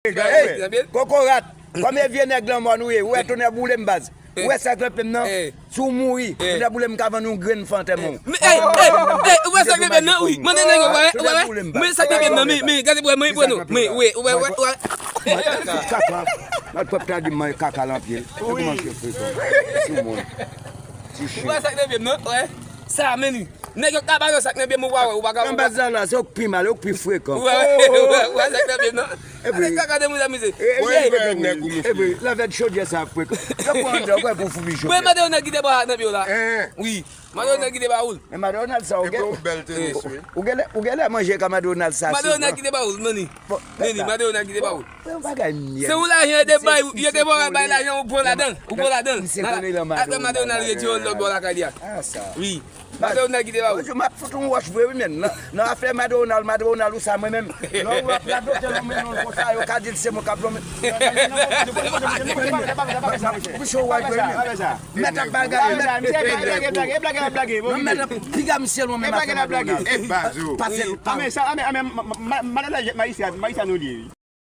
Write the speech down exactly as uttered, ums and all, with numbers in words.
Ey, kokorat, kòm e vye nèg lanmò nou ye, ou wè tonnè boule m baz. Ou wè sa k nan pye m nan? Si w mouri, tonnè boule m ka vann yon grenn fè antèman w. Ey, ey, ey, ou wè sa k nan pye m nan, wi. Mande nèg yo, wè, wè, wè. Men sa k nan pye m nan, men, men, gade, wè, men, wè, non, men, wè, wè, wè, wè. Kaka. Mal pèp ta di m manje kaka lan pye l. Ou manje frekan. Ti moun. Ti chen. Ou wè sa k nan pye m nan, wè. Sa, men, wi. Nèg yo ka ba yo sa k nan pye m, ou pa wè, ou pa ka. Anba zala, se ou k pi mal, ou k pi frekan. Ou wè, ou wè, ou wè sa k nan pye m nan. Ebyen. Kaka de moun amize. Ebyen, lè vèd chodyè sa ap frekan. Yo pran anndan, ou wè pou foumi chodyè. Mwen mande yon nèg ki te ba ak nan pye w la. Wi. Mande yon nèg ki te ba ou l. Men Madonald sa, ou gen. Epi yon bèl tenis, wi. Ou gen lè, ou gen lè manje ka Madonald sa. Mande yon nèg ki te ba ou l, Manny. Manny, mande yon nèg ki te ba ou l. Yon bagay myèl. Se ou lajan yo te bay, yo te ba w bay lajan, ou pran ladan, ou pran ladan. Misye konnen lan Madonald. Apre Madonald retire yon lòt bò lakay li a. Ah, sa. Wi. Madonald ki te ba ou. Bonjou, m ap fout yon wòch vre wi, men. Nan, nan afè Madonald, Madonald ou sa mwen menm. Lè w ap radote nan men non konsa, yo ka di l se mwen k ap lonmen. Misye w wè vre wi, men. Mèt ap bagay, mèt. Misye blage, blage, blage, blage, blage. Non, mèt ap piga misye lwen menm afè Madonald. E baz ou. Pase l pa. Ame sa, ame, ame, ma, ma, Madonald, Mayisyen, Mayisyen nou li ye wi.